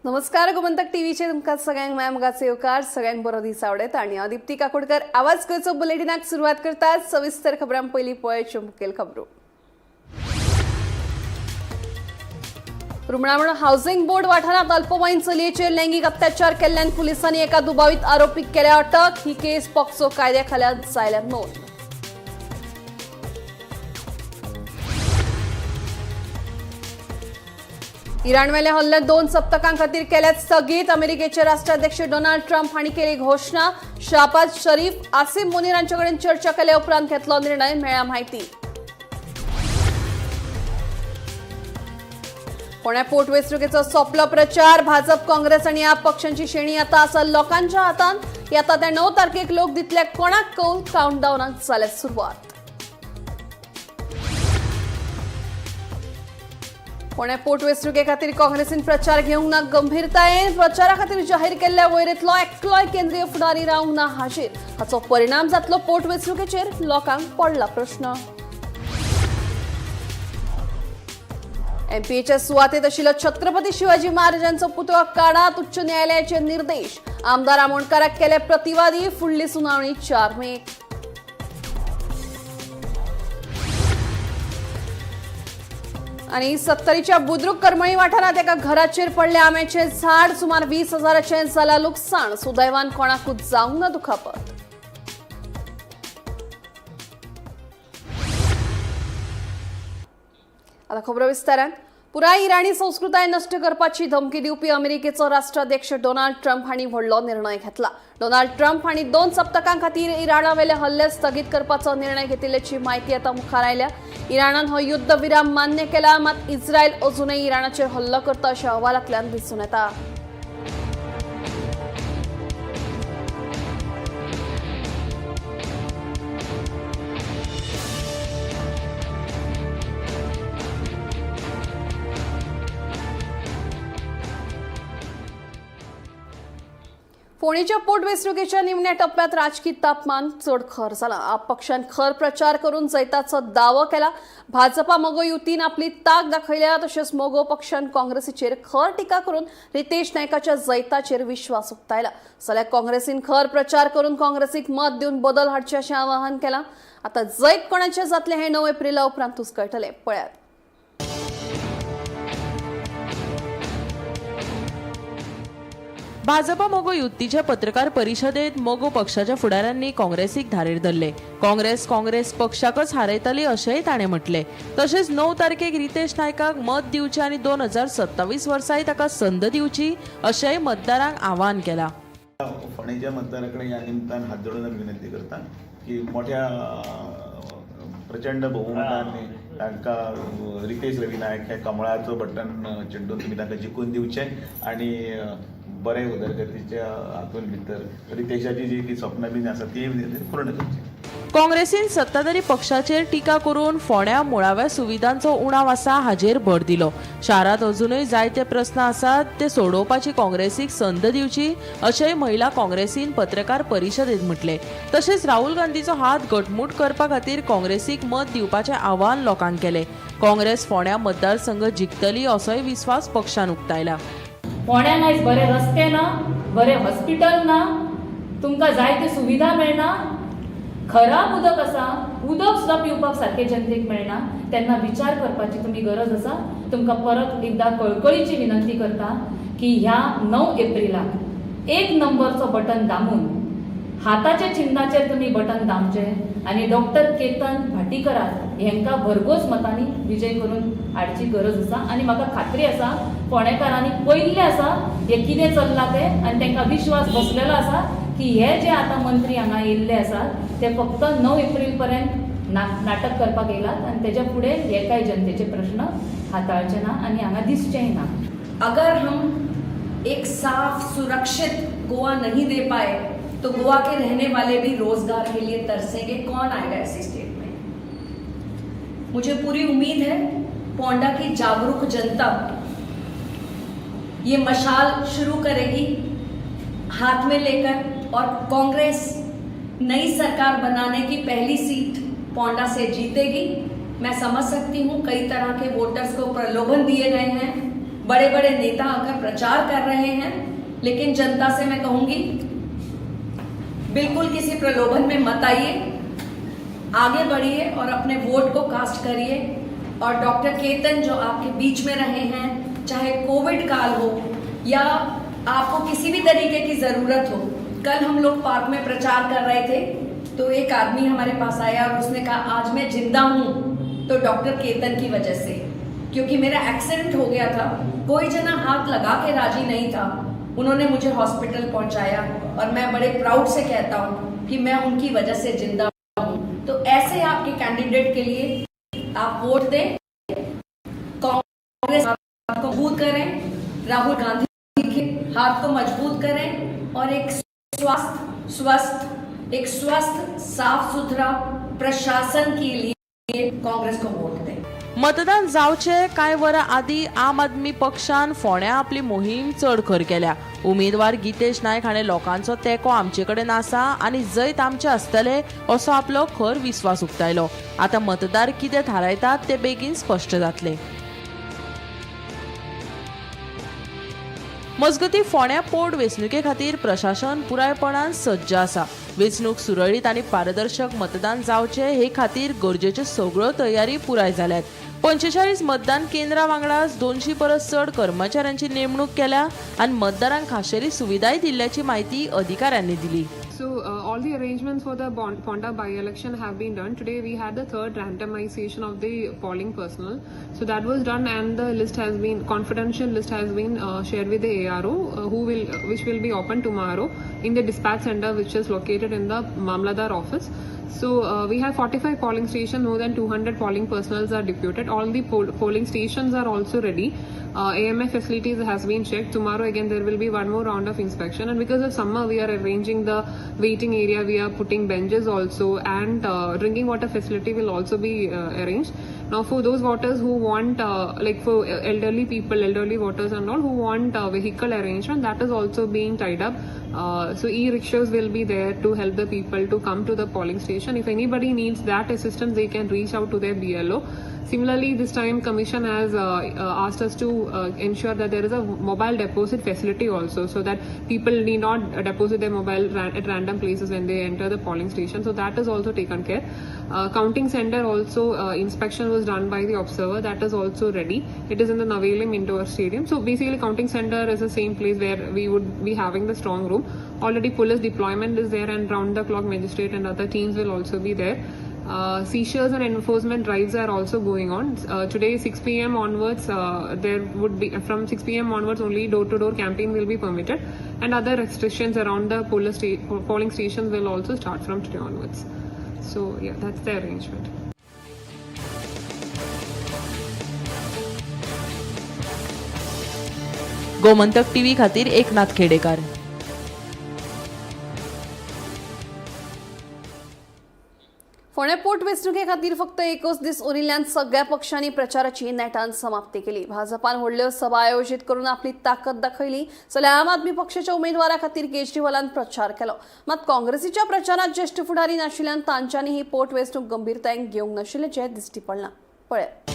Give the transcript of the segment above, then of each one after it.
नमस्कार, गोमंतक टीव्हीचेर तुमकां सगळ्यांक माया मोगाचो येवकार. सगळ्यांक बरो दीस आवडत आनी हांव दिप्ती काकोडकर आवाज गोंयचो बुलेटिनाक सुरवात करतात. सविस्तर खबरां पयलीं पळोवच्यो मुखेल खबरो. रुमणामण हाऊसिंग बोर्ड वाठारांत अल्पवयीन चलयेचेर लैंगिक अत्याचार केल्ल्यान पुलिसांनी एका दुबावीत आरोपीक केल्या अटक. ही केस पॉक्सो कायद्या खाला जायल्या नोंद. इराणवेल्या हल्ल्यात 2 सप्तकां खातीर केल्यात स्थगीत. अमेरिकेचे राष्ट्राध्यक्ष डोनाल्ड ट्रम्प हांणी केली घोशणा. शाहबाज शरीफ, आसिम मुनीर हांचे कडेन चर्चा केल्या उपरांत घेतलो निर्णय, मेळ्ळ्या म्हायती. पुण्या पोटवेंचणुकेचो सोंपलो प्रचार. भाजप, काँग्रेस आणि आप पक्षांची शेणी आता आसा लोकांच्या हातांत. येता त्या 9 तारखेक लोक दितले कोणाक कौल, काउंटडावनाक जाल्या सुरवात. पुणे पोटवेंचणुके खातीर काँग्रेसीन प्रचार घेवंक ना गंभीरतायेन. प्रचारा खातीर जाहीर केल्ल्या वळेरेंतलो एकलोय केंद्रीय फुडारी रावंक ना हाजीर. हाचो परिणाम जातलो पोटवेंचणुकेचेर, लोकांक पडला प्रश्न. एमपीएच्या सुवातेत आशिल्लो छत्रपती शिवाजी महाराजांचो पुतळो काढात, उच्च न्यायालयाचे निर्देश. आमदार आमोणकाराक केले प्रतिवादी. फुडली सुनावणी 4 मेक. आणि सत्तरीच्या बुद्रुक करमळी वाठारात एका घराचेर पडले आंब्याचे झाड. सुमार 20 हजाराचें जाला लुकसाण. सुदैवान कोणाकूच जावंक ना दुखापत. आता खबरो विस्तारान. पुराय इराणी संस्कृताय नश्ट करपाची धमकी दिवपी अमेरिकेचो राष्ट्राध्यक्ष डोनाल्ड ट्रम्प हांणी व्हडलो निर्णय घेतला. डोनाल्ड ट्रम्प हांणी 2 सप्तकां खातीर इराणावेले हल्ले स्थगीत करपाचो निर्णय घेतिल्ल्याची म्हायती आतां मुखार आयल्या. इराणान हो युद्ध विराम मान्य केला, मात इस्रायल अजूनय इराणाचेर हल्लो करता अशें अहवालांतल्यान दिसून येता. फोंडेच्या पोटवेंचणुकेच्या निमण्या टप्प्यात राजकी तापमान चड खर जाला. आप पक्षान खर प्रचार करून जैताचो दावो केला. भाजपा मगो युतीन आपली ताक दाखयल्या. तशेंच मगो पक्षान काँग्रेसीचेर खर टिका करून रितेश नायकाच्या जैताचेर विश्वास उक्तायला. जाल्यार काँग्रेसीन खर प्रचार करून काँग्रेसीक मत दिवन बदल हाडचे अशें आवाहन केलां. आतां जैत कोणाचें जातलें हें 9 एप्रिला उपरांतूच कळटलें. पळयात. भाजपा मगो युतीच्या पत्रकार परिशदेत मगो पक्षाच्या फुडाऱ्यांनी काँग्रेसीक धारेर धरले. काँग्रेस काँग्रेस पक्षाकच हारयतली अशेंय ताणें म्हटलें. तशेंच 9 तारखेक रितेश नायकाक मत दिवचें आनी 2027 वर्साय ताका संद दिवची अशेंय मतदारांक आवाहन केलां. फोंडेच्या मतदारा कडेन ह्या निमतान हात जोडून आमी विनंती करता की मोठ्या प्रचंड बहुमतांनी तांकां रितेश रवी नायक हे कमळाचो बटन चिड्डून तुमी तांकां जिखून दिवचें आनी बरे उदरगतीच्या हातून भितर रितेशाची जी कितें सपनां बीन आसा ती पूर्ण करची. काँग्रेसीन सत्ताधारी पक्षाचेर टिका करून फोंड्या मुळाव्या सुविधांचो उणाव आसा हाजेर भर दिलो. शारांत अजुनूय जायते प्रस्न आसात ते सोडोवपाची काँग्रेसीक संद दिवची अशेंय महिला काँग्रेसीन पत्रकार परिशदेत म्हटलें. तशेंच राहुल गांधीचो हात घटमूट करपा खातीर काँग्रेसीक मत दिवपाचें आवाहन लोकांक केलें. काँग्रेस फोंड्या मतदारसंघ जिखतली असोय विस्वास पक्षान उक्तायला. फोंड्यान आयज बरे रस्ते ना, बरें हॉस्पिटल ना, तुमकां जायत्यो सुविधा मेळना, खराब उदक आसा, उदक सुद्दां पिवपाक सारकें जनतेक मेळना. तेन्ना विचार करपाची तुमी गरज आसा. तुमकां परत एकदां कळकळीची विनंती करता की ह्या 9 एप्रिलाक 1 नंबरचो बटन दामून हाताच्या चिन्नाचेर तुमी बटन दामचें आनी डॉक्टर केतन भाटीकराक हेंकां भरघोस मतांनी विजय करून हाडची गरज आसा. आनी म्हाका खात्री आसा फोंडेकारांनी पळयल्लें आसा हें कितें चल्लां तें आनी तांकां विश्वास बसलेलो आसा की हे जे आतां मंत्री हांगा येयल्ले आसात ते फक्त 9 एप्रील पर्यंत नाटक करपाक येयलात आनी तेज्या फुडें हे कांय जनतेचे प्रश्न हाताळचे ना आनी हांगा दिसचेय ना. अगर हम एक साफ सुरक्षित गोवा नहीं दे पाए तो गोवा के रहने वाले भी रोजगार के लिए तरसेंगे. कौन आएगा ऐसी स्टेट में? मुझे पूरी उम्मीद है पोंडा की जागरूक जनता ये मशाल शुरू करेगी हाथ में लेकर और कांग्रेस नई सरकार बनाने की पहली सीट पोंडा से जीतेगी. मैं समझ सकती हूँ कई तरह के वोटर्स को प्रलोभन दिए गए हैं, बड़े बड़े नेता आकर प्रचार कर रहे हैं, लेकिन जनता से मैं कहूंगी बिल्कुल किसी प्रलोभन में मत आइए, आगे बढ़िए और अपने वोट को कास्ट करिए। और डॉक्टर केतन जो आपके बीच में रहे हैं, चाहे कोविड काल हो या आपको किसी भी तरीके की ज़रूरत हो। कल हम लोग पार्क में प्रचार कर रहे थे तो एक आदमी हमारे पास आया और उसने कहा आज मैं जिंदा हूँ तो डॉक्टर केतन की वजह से, क्योंकि मेरा एक्सीडेंट हो गया था, कोई जना हाथ लगा के राजी नहीं था, उन्होंने मुझे हॉस्पिटल पहुंचाया और मैं बड़े प्राउड से कहता हूँ कि मैं उनकी वजह से जिंदा हूँ। तो ऐसे आपके कैंडिडेट के लिए आप वोट दें, कांग्रेस को मजबूत करें, राहुल गांधी के हाथ को मजबूत करें और एक स्वस्थ एक स्वस्थ साफ सुथरा प्रशासन के लिए कांग्रेस को वोट दें। मतदान जावचे कांय वरां आदीं आम आदमी पक्षान फोंड्यां आपली मोहीम चड खर केल्या. उमेदवार गितेश नायक हाणें लोकांचो तेंको आमचे कडेन आसा आनी जैत आमचें आसतलें असो आपलो खर विस्वास उक्तायलो. आतां मतदार कितें थारायतात तें बेगीन स्पश्ट जातलें. मजगतीं फोंड्यां पोट वेंचणुके खातीर प्रशासन पुरायपणान सज्ज आसा. वेंचणूक सुरळीत आनी पारदर्शक मतदान जावचें हे खातीर गरजेच्यो सगळ्यो तयारी पुराय जाल्यात. 45 मतदान केंद्रां वांगडाच 200 परस चड कर्मचाऱ्यांची नेमणूक केल्या आनी मतदारांक खाशेली सुविधाय दिल्ल्याची म्हायती अधिकाऱ्यांनी दिली. So all the arrangements for the Ponda by-election have been done. Today we had the third randomization of the polling personnel. So that was done, and the list has been, confidential list has been shared with the ARO, which will be open tomorrow in the dispatch center, which is located in the Mamladar office. So we have 45 polling stations, more than 200 polling personnel are deputed. All the polling stations are also ready. AMF facilities has been checked. Tomorrow again there will be one more round of inspection, and because of summer we are arranging the waiting area, we are putting benches also, and drinking water facility will also be arranged. Now for those voters who want, like for elderly people, elderly voters and all who want vehicle arrangement, that is also being tied up. So e-rickshaws will be there to help the people to come to the polling station. If anybody needs that assistance, they can reach out to their BLO. Similarly, this time Commission has asked us to ensure that there is a mobile deposit facility also, so that people need not deposit their mobile at random places when they enter the polling station. So that is also taken care. Counting center also inspection was done by the observer. That is also ready. It is in the Navelim Indoor Stadium. So basically, counting center is the same place where we would be having the strong room. Already police deployment is there, and round the clock magistrate and other teams will also be there. Seizures and enforcement drives are also going on. Today 6 p.m. onwards, there would be from 6 p.m. onwards only door-to-door campaign will be permitted, and other restrictions around the polling stations will also start from today onwards. So yeah, that's the arrangement. Gomantak TV खातीर एकनाथ खेडेकार. फोंडें पोटवेंचणुके खातीर फक्त एकच दीस उरिल्ल्यान सगळ्या पक्षांनी प्रचाराची नेटान समाप्ती केली. भाजपान व्हडल्यो सभा आयोजीत करून आपली ताकद दाखयली, जाल्यार आम आदमी पक्षाच्या उमेदवारा खातीर केजरीवालान प्रचार केलो. मात काँग्रेसीच्या प्रचारात ज्येश्ठ फुडारी नाशिल्ल्यान तांच्यांनी ही पोटवेंचणूक गंभीरतायेन घेवंक नाशिल्ल्याचें दिश्टी पडलां. पळयात.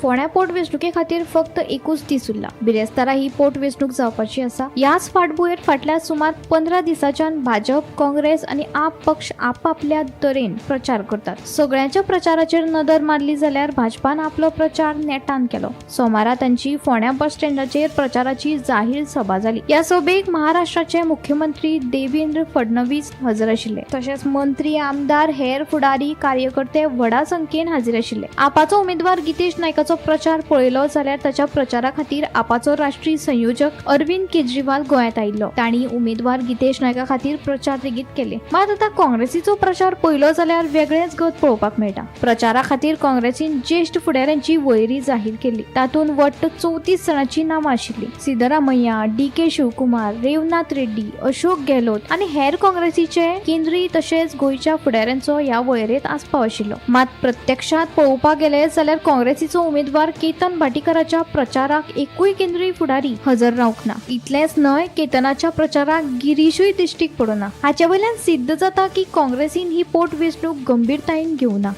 फोंड्या पोटवेंचणुके खातीर फक्त एकूच दीस उरला. बिरेस्तारा ही पोटवेंचणूक जावपाची आसा. ह्याच फाटभुंयेर फाटल्या सुमार 15 दिसांच्यान भाजप, काँग्रेस आनी आप पक्ष आपापल्या तरेन प्रचार करतात. सगळ्यांच्या प्रचाराचेर नदर मारली जाल्यार भाजपान आपलो प्रचार नेटान केलो. सोमारा तांची फोंड्या बस स्टँडाचेर प्रचाराची जाहीर सभा जाली. ह्या सभेक महाराष्ट्राचे मुख्यमंत्री देवेंद्र फडणवीस हजर आशिल्ले. तशेंच मंत्री, आमदार, हेर फुडारी, कार्यकर्ते व्हडा संख्येन हाजीर आशिल्ले. आपाचो उमेदवार गितेश नायकाचो प्रचार पळयलो जाल्यार ताच्या प्रचारा खातीर आपाचो राष्ट्रीय संयोजक अरविंद केजरीवाल गोंयांत आयिल्लो. तांणी उमेदवार गितेश नायका खातीर प्रचार लेगीत केले. मात आतां काँग्रेसीचो प्रचार पळयलो जाल्यार वेगळेच गत पळोवपाक मेळटा. प्रचारा खातीर काँग्रेसीन ज्येश्ठ फुडाऱ्यांची वळेरी जाहीर केली. तातूंत वट्ट 34 जाणांची नांवां आशिल्ली. सिद्धरामय्या, डी.के. शिवकुमार, रेवनाथ रेड्डी, अशोक गेहलोत आनी हेर काँग्रेसीचे केंद्रीय तशेंच गोंयच्या फुडाऱ्यांचो ह्या वळेरेंत आस्पाव आशिल्लो. मात प्रत्यक्षात पळोवपाक गेले जाल्यार काँग्रेसीचो उमेदवार केतन भाटीकाराच्या प्रचाराक एकूय केंद्रीय फुडारी हजर रावंक ना. इतलेंच न्हय, केतनाच्या प्रचाराक गिरीशूय दिश्टीक पडना. हाचे वयल्यान सिद्ध जाता की काँग्रेसीन ही पोटवेंचणूक गंभीरतायेन घेवना.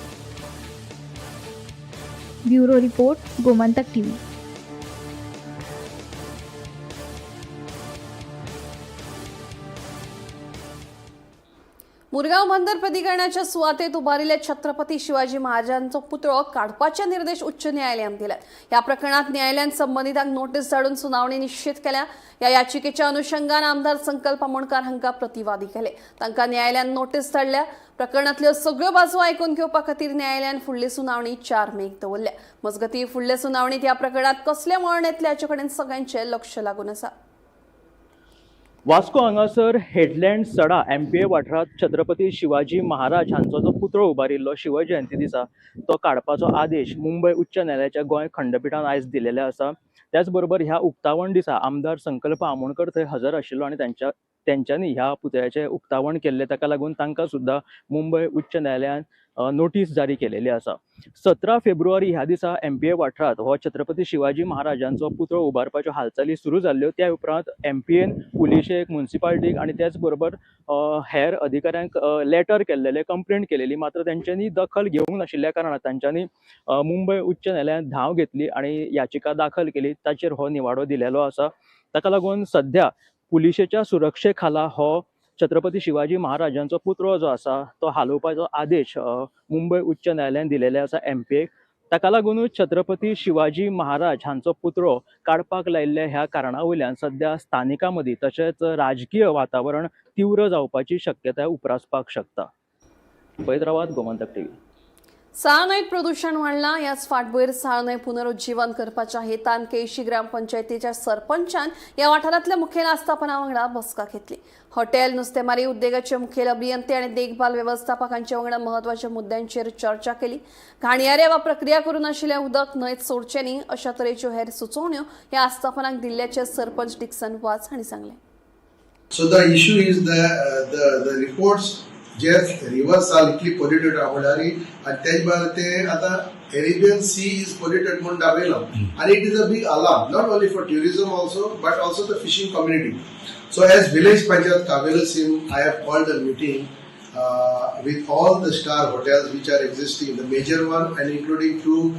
Bureau report, Gomantak TV. Murgaon बंदर प्राधिकरणाच्या सुवातेत उभारिल्ल्या छत्रपती शिवाजी महाराजांचो पुतळो काडपाचे निर्देश उच्च न्यायालयान दिल्यात. ह्या प्रकरणात न्यायालयान संबंधितांक नोटीस धाडून सुनावणी निश्चित केल्या. ह्या याचिकेच्या अनुषंगान आमदार संकल्प आमोणकार हांकां प्रतिवादी केले. तांकां न्यायालयान नोटीस धाडल्या. प्रकरणांतल्यो सगळ्यो बाजू आयकून घेवपा खातीर न्यायालयान फुडली सुनावणी 4 मेक दवरल्या. मजगतीं, फुडल्या सुनावणीत ह्या प्रकरणात कसलें वळण येतलें हाचे कडेन सगळ्यांचें लक्ष लागून आसा. वास्को हांगासर हेडलँड सडा एमपीए वाठारांत छत्रपती शिवाजी महाराज हांचो जो पुतळो उबारिल्लो शिवजयंती दिसा तो काडपाचो आदेश मुंबय उच्च न्यायालयाच्या गोंय खंडपिठान आयज दिलेले आसा. त्याच बरोबर ह्या उक्तावण दिसा आमदार संकल्प आमोणकर थंय हजर आशिल्लो आनी तेंच्यांनी ह्या पुतळ्याचें उक्तावण केल्लें. ताका लागून तांकां सुद्दां मुंबय उच्च न्यायालयान नोटीस जारी केलेली आसा. 17 फेब्रुवारी ह्या दिसा एमपीए वाठारांत हो छत्रपती शिवाजी महाराजांचो पुतळो उबारपाच्यो हालचाली सुरू जाल्ल्यो. त्या उपरांत एमपीएन पुलिशेक, मुन्सिपाल्टीक आनी त्याच बरोबर हेर अधिकाऱ्यांक लेटर केल्लेले, कंप्लेंट केलेली. मात्र तेंच्यांनी दखल घेवंक नाशिल्ल्या कारणान तांच्यांनी मुंबय उच्च न्यायालयांत धांव घेतली आनी याचिका दाखल केली. ताचेर हो निवाडो दिलेलो आसा. ताका लागून सध्या पुलिशेच्या सुरक्षे खाला हो छत्रपती शिवाजी महाराजांचो पुतळो जो आसा तो हालोवपाचो आदेश मुंबय उच्च न्यायालयान दिलेले आसा एमपीएक. ताका लागुनूच छत्रपती शिवाजी महाराज हांचो पुतळो काडपाक लायिल्ल्या ह्या कारणा वयल्यान सध्या स्थानिकां मदीं तशेंच राजकीय वातावरण तीव्र जावपाची शक्यताय उप्रासपाक शकता. पळयत रावात गोमंतक टीव्ही. साळ न्हंयत प्रदूषण वाडलां. ह्याच फाटभुंयेर साळ न्हंय पुनरुज्जीवन करपाच्या हेतान केळशी ग्रामपंचायतीच्या सरपंचान ह्या वाठारांतल्या मुखेल आस्थापना वांगडा बसका घेतली. हॉटेल, नुस्तेमारी उद्देगाचे मुखेल अभियंते आनी देखभाल वेवस्थापकांच्या वांगडा म्हत्वाच्या मुद्द्यांचेर चर्चा केली. घाणयारे वा प्रक्रिया करून आशिल्लें उदक न्हंयत सोडचें न्ही अशा तरेच्यो हेर सुचोवण्यो ह्या आस्थापनांक दिल्ल्याचें सरपंच डिक्सन वाज हांणी सांगलें. So the issue is the reports जे रिव्हर्स आर इतली पोल्युटेड म्हणल्यार आनी तेज भायर ते आतां एरेबियन सी is polluted म्हूण दाखयलां आनी it is a big alarm not only for tourism also but also the fishing community. So as village panchayat Cavelossim, I have called a meeting with all the star hotels which are existing, the major one and including two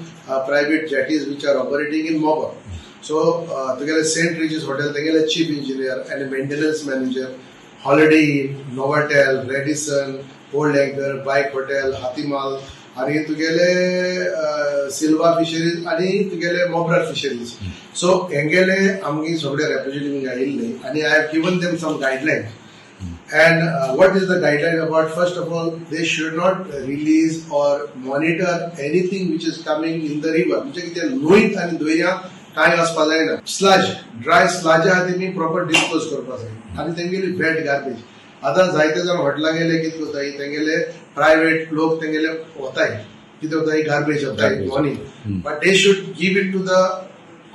private jetties which are operating in Mopa. So together St. Regis Hotel, तेंगेले chief engineer and a maintenance manager, Holiday Inn, Novotel, Radisson, Old Anchor, Bike Hotel, Hathimal, आणि तुगेले Silva fisheries आणि तुगेले मोब्राट fisheries. So हेंगेले आमगे सगळे representative आयिल्ले आनी I have given them some guidelines. And what is the guideline about? First of all, they should not release or monitor anything which is coming in the river. म्हणजे कितें न्हंयत आनी दर्यांत कांय वचपा जायना. स्लज, ड्राय स्लज आहा तेमी proper dispose करपा जाय आनी तेंगेली वेट गार्बेज. आतां जायते जाण हॉटेलां गेले कितें करताय, तेंगेले प्रायवेट लोक तेंगेले वताय, कितें वताय, garbage वताय morning, but they should give it to the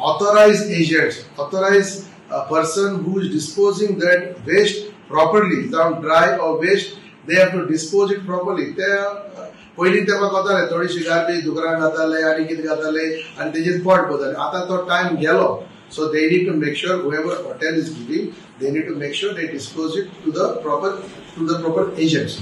authorized agents, authorized person who is disposing that waste properly, जावं dry or waste, they have to dispose it properly. ते पयलीं तेन्ना कोताले थोडीशी गार्बेज दुकरां घाताले आनी कितें घाताले आनी तेजेर पोट भरताले. आतां तो टायम गेलो. So they need to make sure whoever hotel is giving, they need to make sure they dispose it to the proper agents.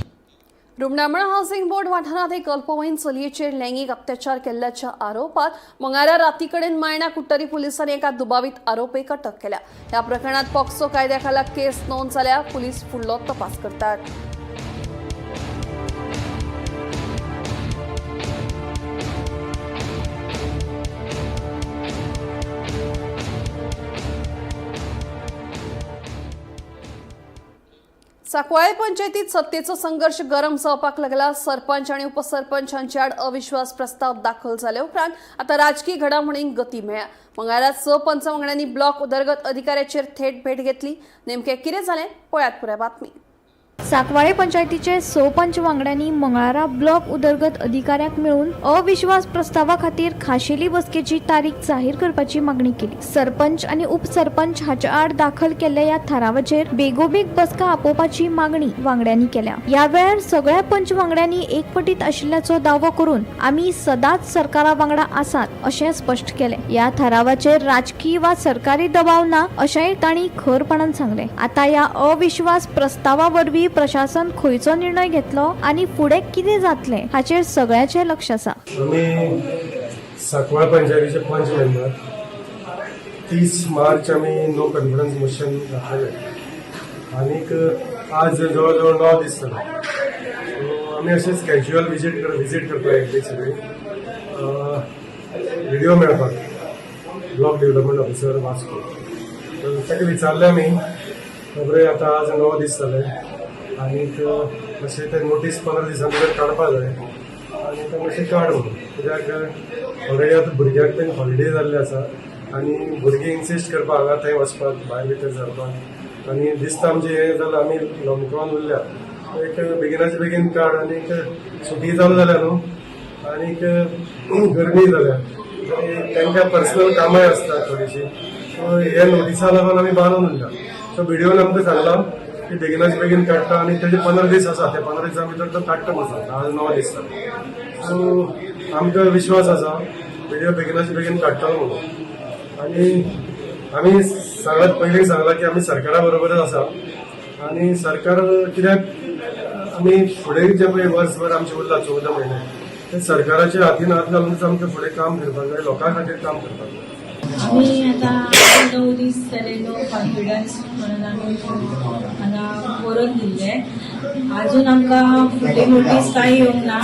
Rumdamol housing board वाठारांत एक अल्पवयीन चलयेचेर लैंगीक अत्याचार केल्ल्याच्या आरोपात मंगळारा राती कडेन मायणा कुडटरी पुलिसांनी एका दुबावीत आरोपीक अटक केल्या. ह्या प्रकरणात पॉक्सो कायद्या खाला केस नोंद जाल्या. पुलीस फुडलो तपास करतात. सांकवाळे पंचायतीत सत्तेचो संघर्ष गरम जावपाक लागला. सरपंच आनी उपसरपंच हांचे आड अविश्वास प्रस्ताव दाखल जाले उपरांत आतां राजकी घडामोडींक गती मेळ्ळ्या. मंगळारा स पंच वांगड्यांनी ब्लॉक उदरगत अधिकाऱ्याचेर थेट भेट घेतली. नेमकें कितें जालें, पळयात पुराय बातमी. सांकवाळे पंचायतीचे स पंच वांगड्यांनी मंगळारा ब्लॉक उदरगत अधिकाऱ्याक मेळून अविश्वास प्रस्तावा खातीर खाशेली बसकेची तारीख जाहीर करपाची मागणी केली. सरपंच आनी उपसरपंच हाच्या आड दाखल केल्ल्या ह्या थारावाचेर बेगोबेग बसका आपोवपाची मागणी वांगड्यांनी केल्या. ह्या वेळार सगळ्या पंच वांगड्यांनी एकवटीत आशिल्ल्याचो दावो करून आमी सदांच सरकारा वांगडा आसात अशें स्पश्ट केलें. ह्या थारावाचेर राजकी वा सरकारी दबाव ना अशेंय तांणी खरपणान सांगलें. आतां ह्या अविश्वास प्रस्तावा वरवीं प्रशासन खंयचो निर्णय घेतलो आनी फुडें कितें जातलें हाचेर सगळ्याचें लक्ष आसा. आमी सांकवाळ पंचायतीचे पंच मेंबर. 30 मार्च आमी नो कॉन्फिडन्स मोशन घातलेलें आनीक आज जवळ जवळ 9 दीस जाले. सो आमी अशेंच कॅज्युअल विजीट करपाक येयल्ली सगळी व्हिडिओ मेळपाक, ब्लॉक डेव्हलपमेंट ऑफिसर वास्को. तर ताका विचारलें आमी, खबरे आतां आज 9 दीस जाले आनीक मातशें ते नोटीस 15 दिसां भितर काडपा जाय आनी ते मातशें काड म्हणून, कित्याक ऑलरेडी आतां भुरग्यांक बीन हॉलिडे जाल्ले आसा आनी भुरगीं इन्सिस्ट करपाक हांगा थंय वचपाक, भायर भितर सरपाक, आनी दिसता आमचें हें जालां आमी लमकॉन उरल्या. एक बेगिनाचे बेगीन काड आनीक सुटी चालू जाल्या न्हू आनीक गरमी जाल्या आनी तांकां पर्सनल कामांय आसता थोडीशीं. सो हे नोटिसा लागून आमी बांदून उरल्या. सो व्हिडियोन आमकां सांगलां की बेगिनाचे बेगीन काडटा आनी तेजे 15 दीस आसा, ते 15 दिसां भितर तो काडटा म्हणून सांगता. आज 9 दीस जाले. सो आमकां विश्वास आसा व्हिडिओ बेगिनाचे बेगीन काडटलो म्हणून. आनी आमी सगळ्यात पयलीं सांगलां की आमी सरकारा बरोबरच आसा आनी सरकार कित्याक आमी फुडें जे पळय वर्सभर आमचें उरला 14 म्हयने ते सरकाराच्या हातीन हात घालूनच आमकां फुडें काम करपाक जाय, लोकां खातीर काम करपाक जाय. आमी आतां 9 दीस जाले नो कॉन्फिडन्स म्हणून आमी हांगा बरोवन दिल्ले. आजून आमकां फुडली नोटीस कांय येवंक ना,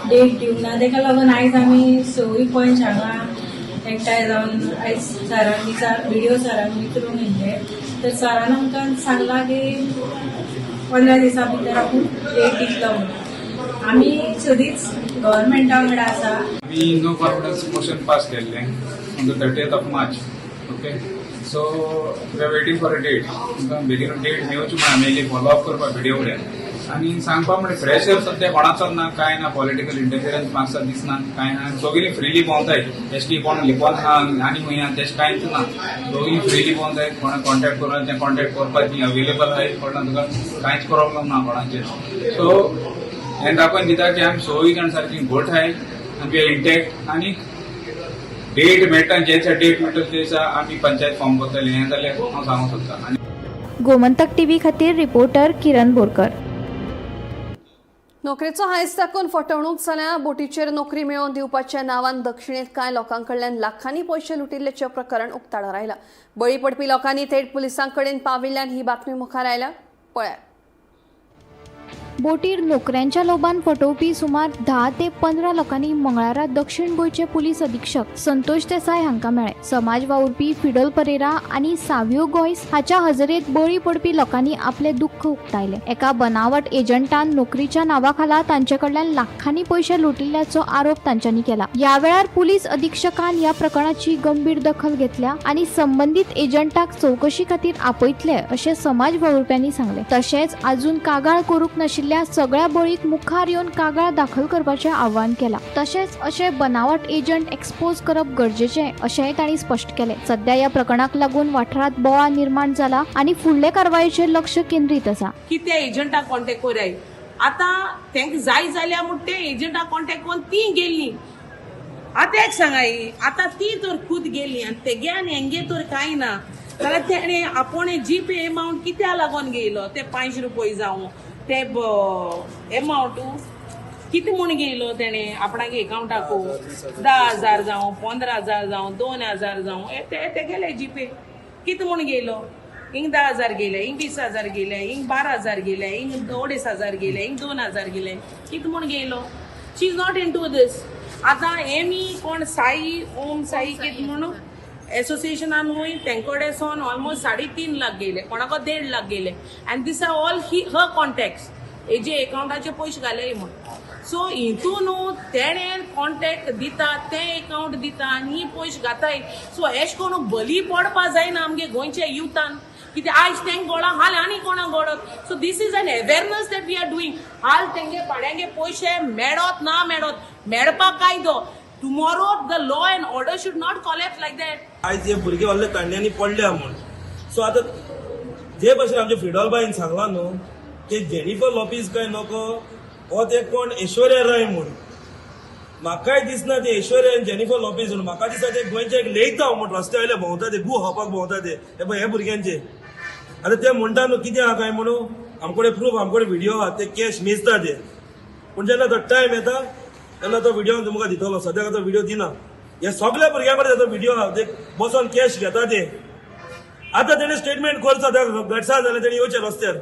डेट दिवंक ना. तेका लागून आयज आमी सगळीं पंच हांगा एकठांय जावन आयज सरान विचार व्हिडियो सरान विचारूंक येयल्ले. तर सरान आमकां सांगलां की 15 दिसां भितर आपूण डेट दितलो म्हणून. आमी सदींच गव्हर्मेंटा वांगडा आसा. आमी नो कॉन्फिडन्स मोशन पास केल्लें on the 30th of March. Okay, so we are waiting for a date. तुमकां बेगीन डेट मेळची म्हूण आमी येयली फॉलो अप करपाक व्हिडिओ कडेन आनी सांगपाक म्हणजे प्रेशर सद्या कोणाचोच ना, कांय ना, पॉलिटिकल इंटरफिरन्स म्हाका दिसना, कांय ना. सगळीं फ्रिली भोंवताय, तेश की कोण लिपोन आहा आनी खंय आहा तेश कांयच ना. सगळीं फ्रिली भोंवताय, कोणा कॉन्टेक्ट करून ते कॉन्टेक्ट करपाक ती अवेलेबल आहाय, कळना तुका, कांयच प्रॉब्लम ना कोणाचेर. सो हें दाखोवन दिता की आमी सगळीं जाण सारकी घट आहाय आनी we are intact. आनी डेट मेळटा, जे दिसा डेट मेळटा ते दिसा आमी पंचायत फॉर्म करतले, हें जाल्यार हांव सांगूंक सोदतां. आनी गोमंतक टीव्ही खातीर रिपोर्टर किरण बोरकर. नोकरेचो हांयस दाखोवन फटवणूक जाल्या. बोटीचेर नोकरी मेळोवन दिवपाच्या नांवान दक्षिणेंत कांय लोकां कडल्यान लाखांनी पयशे लुटिल्ल्याचें प्रकरण उक्ताडार आयलां. बळी पडपी लोकांनी थेट पुलिसां कडेन पाविल्ल्यान ही बातमी मुखार आयल्या. पळयात. बोटीर नोकऱ्यांच्या लोभान फटोवपी सुमार 10 ते 15 लोकांनी मंगळारा दक्षिण गोंयचे पुलीस अधीक्षक संतोष देसाय हांकां मेळ्ळे. समाज वावुरपी फिडल परेरा आनी सावियो गोयस हाच्या हजेरेत बळी पडपी लोकांनी आपले दुख्ख उक्तायले. एका बनावट एजंटान नोकरीच्या नांवाखाला तांचे कडल्यान लाखांनी पयशे लुटिल्ल्याचो आरोप तांच्यांनी केला. ह्या वेळार पुलीस अधीक्षकान ह्या प्रकरणाची गंभीर दखल घेतल्या आनी संबंदीत एजंटाक चवकशी खातीर आपयतले अशें समाज वावुरप्यांनी सांगलें. तशेंच अजून कागाळ करूंक नाशिल्ल्या सगळ्या बळीक मुखार येवन कागाळ दाखल करपाचें आवाहन केलां. तशेंच अशे बनावट एजंट एक्सपोज करप गरजेचें अशेंय तांणी स्पश्ट केलें. सध्या ह्या प्रकरणाक लागून वाठारांत बोवाळ निर्माण जाला आनी फुडले कारवायेचेर लक्ष केंद्रीत आसा. की त्या एजंटाक कॉन्टेक्ट कोराय. आतां तांकां जाय जाल्यार म्हूण ते एजंटाक कॉन्टेक्ट करून ती गेल्ली. आतां एक सांगाय, आतां ती तर खूद गेली आनी तेगे आनी हेंगे तर कांय ना जाल्यार तेणें आपोणे जी पे एमावंट कित्या लागून घेयलो? ते 5 रुपये जावं ते एमावंट कितें म्हूण घेयलो तेणें आपणागे एकावंटाकू? 10,000 जावं, 15,000 जावं, 2,000 जावं, ते तेगेले जी पे कितें म्हूण घेयलो? हिंग 10,000 गेले, हिंग 20,000 गेले, हिंग 12,000 गेले, हिंग 2,500 गेले, हिंग 2,000 गेले, कितें म्हूण घेयलो? She is not into this. आतां एमी कोण साई ओम साई कितें म्हणून एसोसिएशनान वय तेंकडे सोन ऑलमोस्ट 3.5 लाख गेले, कोणाको 1.5 लाख गेले, and these are all he her contacts हेजे एकावंटाचे पयशे घाले म्हूण. सो हितून न्हू तेणें कॉन्टेक्ट दिता, तें एकावंट दिता आनी ही पयशे घाताय. सो एश करून बली पडपा जायना आमगे गोंयच्या युथान, कित्याक आयज तेंक गोळा हाल आनी कोणाक गोडत. So this is an awareness that we are doing. हाल तेंगे पाड्यांगे पयशे मेळत ना मेळत, मेळपाक कायदो. Tomorrow the law and order should not collapse like that. आयज हे भुरगे व्हडले तांड्यांनी पडल्या म्हूण. सो आतां जे भशेन आमचे फिडॉल बाईन सांगलां न्हू ते जेनिफर लोपीज काय नको हो ते कोण ऐश्वर्या राय म्हूण, म्हाकाय दिसना ते ऐश्वर्या आनी जेनिफर लोपीज म्हणून. म्हाका दिसता ते गोंयचे एक लेयता म्हूण रस्त्या वयले भोंवता ते, गू खावपाक भोंवता ते हे पळय हे भुरग्यांचे. आतां ते म्हणटा न्हू कितें आहा काय म्हणून, आमकडे प्रूफ, आमकडे व्हिडिओ आहा, ते कॅश मेजता ते. पूण जेन्ना तो टायम येता तेन्ना तो व्हिडिओ तुमकां दितलो. सद्याक तो व्हिडिओ दिना. हे सगल्या भुरग्यां कडेन ताचो व्हिडिओ आहा, ते बसोन कॅश घेता ते. आतां तेणें स्टेटमेंट करचो, त्या गटसा जाल्यार तेणें येवचें रस्त्यार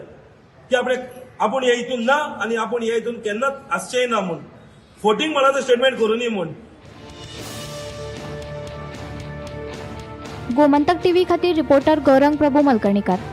की आपणे आपूण हे हितून ना आनी आपूण हे हितून केन्नाच आसचेय ना म्हूण, फोटींगपणाचो स्टेटमेंट करूं न्ही म्हूण. गोमंतक टीव्ही खातीर रिपोर्टर गौरंग प्रभू मलकर्णीकर.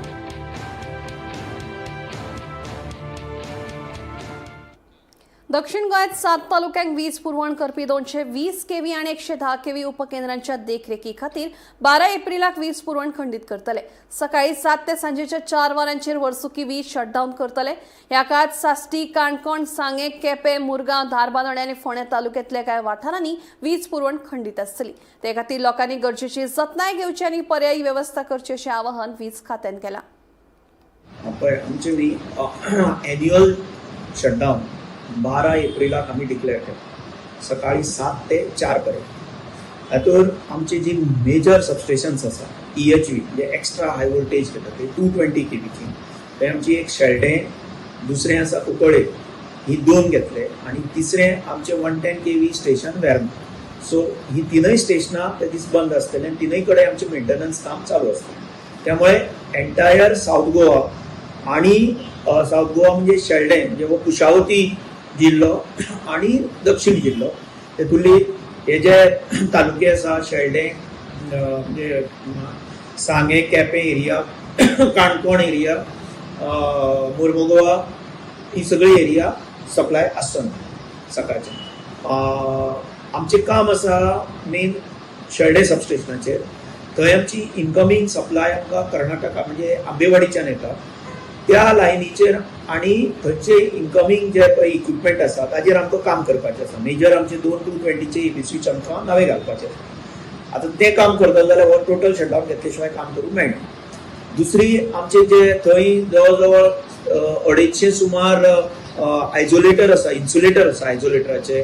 दक्षिण गोंयांत 7 तालुक्यांक वीज पुरवण करपी 220 केव्ही आनी 110 केव्ही उपकेंद्रांच्या देखरेखी खातीर 12 एप्रिलाक वीज पुरवण खंडीत करतले. सकाळी 7 ते सांजेच्या 4 वरांचेर वर्सुकी वीज शटडावन करतले. ह्या काळात साश्टी, काणकोण, सांगें, केपें, मुरगांव, धारबांदोडें आनी फोंडें तालुक्यांतल्या कांय वाठारांनी वीज पुरवण खंडीत आसतली. ते खातीर लोकांनी गरजेची जतनाय घेवची आनी पर्यायी वेवस्था करची अशें आवाहन वीज खात्यान केलां. पळय, आमचे एन्युअल शटडावन 12 एप्रिलाक आमी डिक्लेअर केला, सकाळी 7 ते 4 पर्यंत. हातूंत आमची जी मेजर सबस्टेशन्स आसा, EHV म्हणजे एक्स्ट्रा हाय वोल्टेज घेता ते 220 केवीची, ते आमची एक शेल्डें, दुसरें आसा कुंकळे, ही 2 घेतले आनी तिसरें आमचें 110 केवी स्टेशन वेर्ना. सो ही तिनूय स्टेशनां ते दीस बंद आसतले आनी तिनूय कडेन आमचें मेंटेनन्स काम चालू आसतलें. त्यामुळे एंटायर सावथ गोवा आनी सावथ गोवा म्हणजे शेल्डें म्हणजे हो कुशावती जिल्लो आनी दक्षिण जिल्लो, तेतुली हे जे तालुके आसा शेल्डें म्हणजे सांगें, केपें एरिया, काणकोण एरिया, मुर्मुगोवा, ही सगळी एरिया सप्लाय आसचो ना सकाळचें. आमचें काम आसा मेन शेल्डें सबस्टेशनाचेर. थंय आमची इनकमींग सप्लाय आमकां कर्नाटका म्हणजे आंबेवाडीच्यान येता त्या लायनीचेर आनी थंयचे इनकमींग जे पळय इक्विपमेंट आसा ताजेर आमकां काम करपाचें आसा. मेजर आमचे 2 220चे एबी स्विच आमकां नवे घालपाचे आसा. आतां तें काम करतले जाल्यार हो टोटल शटडावन घेतले शिवाय काम करूंक मेळना. दुसरी आमचे जे थंय जवळ जवळ 250 सुमार आयजोलेटर आसा, इन्सुलेटर आसा आयजोलेटराचे,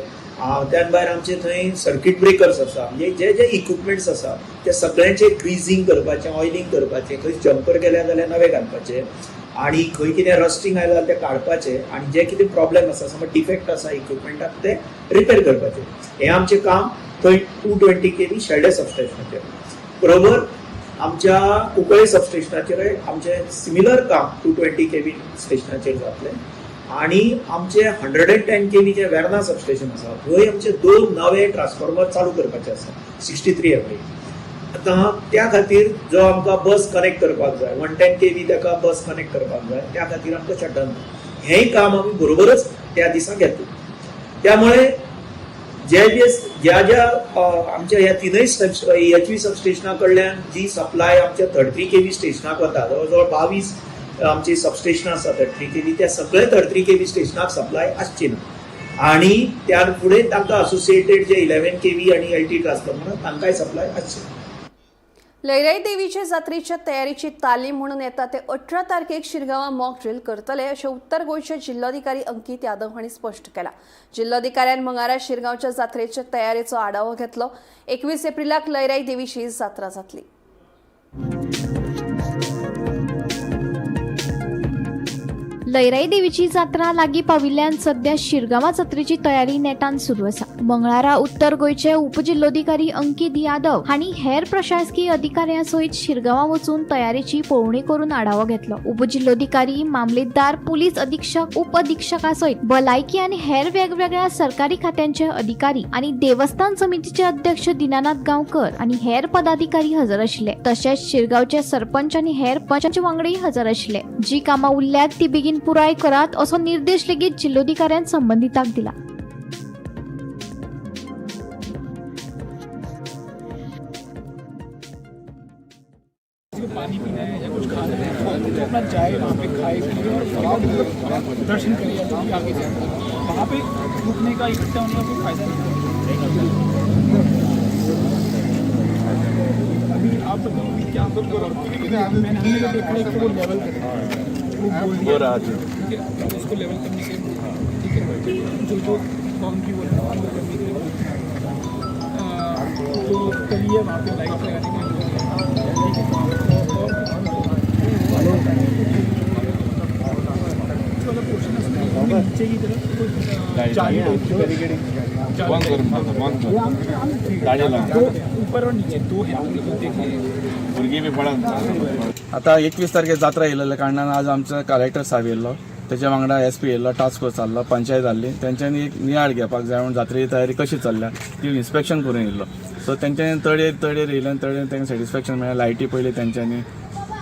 त्यान भायर आमचे थंय सर्कीट ब्रेकर्स आसा, म्हणजे जे जे इक्विपमेंट्स आसा ते सगळ्यांचे ग्रीजींग करपाचें, ऑयलिंग करपाचें, खंय जंपर गेले जाल्यार नवे घालपाचे आनी खंय कितें रस्टिंग आयलां जाल्यार तें काडपाचें आनी जे कितें प्रॉब्लेम आसा, समज डिफेक्ट आसा इक्विपमेंटाक ते रिपेर करपाचें. हें आमचें काम थंय 220 केवी शेल्डें सबस्टेशनाचेर. बरोबर आमच्या कुंकळे सबस्टेशनाचेरय आमचें सिमिलर काम 220 केवी स्टेशनाचेर जातलें आनी आमचें 110 केवी जें वेर्ना सबस्टेशन आसा थंय आमचे 2 नवे ट्रान्सफॉर्मर चालू करपाचे आसा 63 एवरी. आतां त्या खातीर जो आमकां बस कनेक्ट करपाक जाय 110 केवी ताका बस कनेक्ट करपाक जाय, त्या खातीर आमकां शटडावन हेंय काम आमी बरोबरच त्या दिसा घेतले. त्यामुळे जे जे ज्या ज्या आमच्या ह्या तिनूय EHV सबस्टेशना कडल्यान जी सप्लाय आमच्या 33 केवी स्टेशनाक वता, जवळ जवळ 22 आमची सबस्टेशनां आसा 33 केवी, त्या सगळे 33 केवी स्टेशनाक सप्लाय आसची ना आनी त्या फुडें तांकां असोसिएटेड जे 11 केवी आनी LT transformer तांकांय सप्लाय आसची ना. लैराई देवीचे जात्रेच्या तयारीची तालीम म्हणून येता ते 18 तारखेक शिरगांवां मॉक ड्रिल करतले अशें उत्तर गोंयचे जिल्लोधिकारी अंकित यादव हांणी स्पश्ट केलां. जिल्लोधिकाऱ्यान मंगळारा शिरगांवच्या जात्रेच्या तयारेचो आढावो घेतलो. 21 एप्रिलाक लैराई देवीची जात्रा जातली. लैराई देवीची जात्रा लागीं पाविल्ल्यान सध्या शिरगांवा जात्रेची तयारी नेटान सुरू आसा. मंगळारा उत्तर गोंयचे उपजिल्लोधिकारी अंकित यादव हांणी हेर प्रशासकीय अधिकाऱ्यां सयत शिरगांवा वचून तयारेची पळोवणी करून आढावो घेतलो. उपजिल्लोधिकारी, मामलेदार, पुलीस अधीक्षक, उप अधीक्षका सयत भलायकी आनी हेर वेगवेगळ्या सरकारी खात्यांचे अधिकारी आनी देवस्थान समितीचे अध्यक्ष दीनानाथ गांवकर आनी हेर पदाधिकारी हजर आशिल्ले. तशेंच शिरगांवचे सरपंच आनी हेर पंच वांगडी हजर आशिल्ले. जी कामां उरल्यात ती बेगीन पुराय करात असो निर्देश लेगीत जिल्लोधिकाऱ्यान संबंधितांक दिला. पानी पीना है या कुछ खाना है तो अपना जाए वहाँ पे, खाए पिए और मतलब दर्शन करे या जो भी आगे जाए। वहाँ पे रुकने का, इकट्ठा होने का कोई फायदा नहीं। अभी आप बताओ क्या मैंने हमने जो देखा है वो लेवल करें, वो बोल दिया, ठीक है, उसको लेवल करने के, ठीक है, जो जो बाउंड्री वो करने के लिए, जो कली है वहाँ पे लाइट लगाने के लिए, ठीक है, और वाला पोर्शन है उसमें नीचे की तरफ जाली टाइप, बंद कर, बंद कर. गाडी लावन. दो ऊपर और नीचे दो है, देखिए. भुरगीं बी पळोवन. आता 21 तारखेर जात्रा येयलेल्या कारणान आज आमचो कलेक्टर साहेब येयल्लो, तेच्या वांगडा एस पी येयल्लो, टास्क फोर्स जाल्लो, पंचायत जाल्ली. तेंच्यांनी एक नियाळ घेवपाक जाय म्हणून जात्रेची तयारी कशी चल्ल्या ती इन्स्पेक्शन करून येयल्लो. सो तेंच्यांनी तळयेर तळयेर येयले आनी तळयेर तांकां सॅटिस्फॅक्शन मेळ्ळें. लायटी पयली तेंच्यांनी,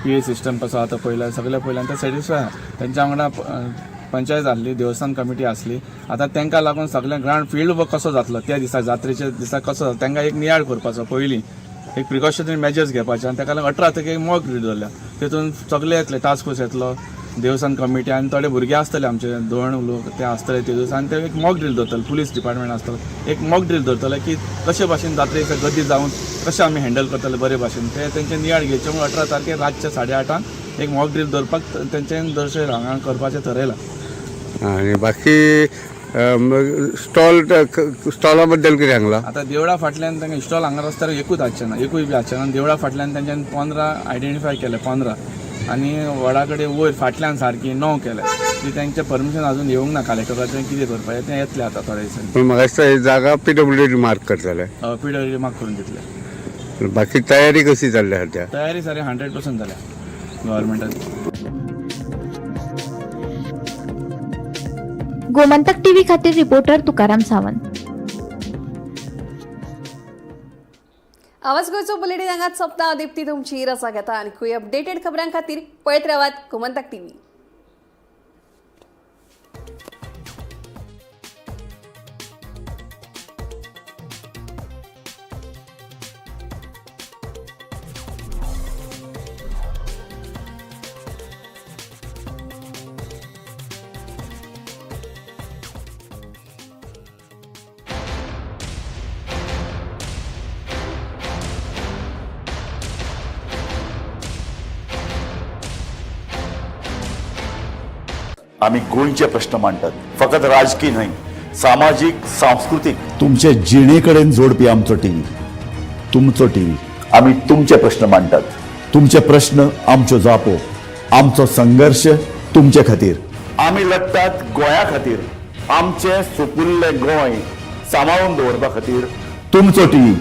पी ए सिस्टम कसो आसा तो पयला, सगळें पयलें आनी ते सॅटिस्फाय आहा. तेंच्या वांगडा पंचायत आसली, देवस्थान कमिटी आसली. आतां तांकां लागून सगळें ग्रावंड फिल्ड वर्क कसो जातलो त्या दिसा, जात्रेच्या दिसा कसो जातलो, तांकां एक नियाळ करपाचो पयलीं एक प्रिकॉशनरी मेजर्स घेवपाचे. आनी ताका लागून 18 तारखेक मॉक ड्रील दवरल्या. तितून सगळे येतले, टास्क फोर्स येतलो, देवस्थान कमिटी आनी थोडे भुरगे आसतले आमचे दोन लोक ते आसतले ते दिसा. आनी ते एक मॉक ड्रील दवरतले, पुलीस डिपार्टमेंट आसतलो, एक मॉक ड्रील दवरतले की कशे भाशेन जात्रे दिसा गर्दी जावन कशें आमी हँडल करतले बरे भाशेन, ते तेंचे नियाळ घेवचे म्हणून 18 तारखेर रातच्या 8:30 एक मॉक ड्रील दवरपाक तेंच्यानी दर्शयलां, हांगा करपाचें थरयलां. आनी बाकी स्टॉल, स्टॉला बद्दल कितें सांगलां? आतां देवळा फाटल्यान तांकां स्टॉल हांगा रस्त्यार एकूच आसचें ना, एकूय बी आसचें ना. देवळा फाटल्यान तेंच्यानी 15 आयडेंटिफाय केले, 15, आनी वडा कडेन वयर फाटल्यान सारकी 9 केले. ती तेंचें परमिशन अजून येवंक ना कलेक्टराचें, कितें करपाचें तें येतलें आतां थोड्या दिसांनी. पूण म्हाका दिसता ही जागा पीडब्ल्यूडी मार्क करतले. पीडब्ल्यूडी मार्क करून दितले. बाकी तयारी कशी चल्ल्या सद्या? तयारी सारी 100% जाल्या गव्हर्मेंटाची. गोमंतक टीव्ही खातीर रिपोर्टर तुकाराम सावंत. आवाज गोंयचो बुलेटीन हांगाच सोंपता. दीप्ती तुमची रजा घेता. आनी अपडेटेड खबरां खातीर पळयत रावात गोमंतक टीव्ही. आमी गोंयचे प्रश्न मांडटात, फकत राजकी न्हय, सामाजीक, सांस्कृतीक, तुमचे जिणे कडेन जोडपी आमचो टीव्ही, तुमचो टीव्ही. आमी तुमचे प्रश्न मांडटात. तुमचे प्रश्न आमच्यो जापो, आमचो संघर्श तुमचे खातीर. आमी लढटात गोंया खातीर, आमचें सुपुल्लें गोंय सांबाळून दवरपा खातीर. तुमचो टीव्ही.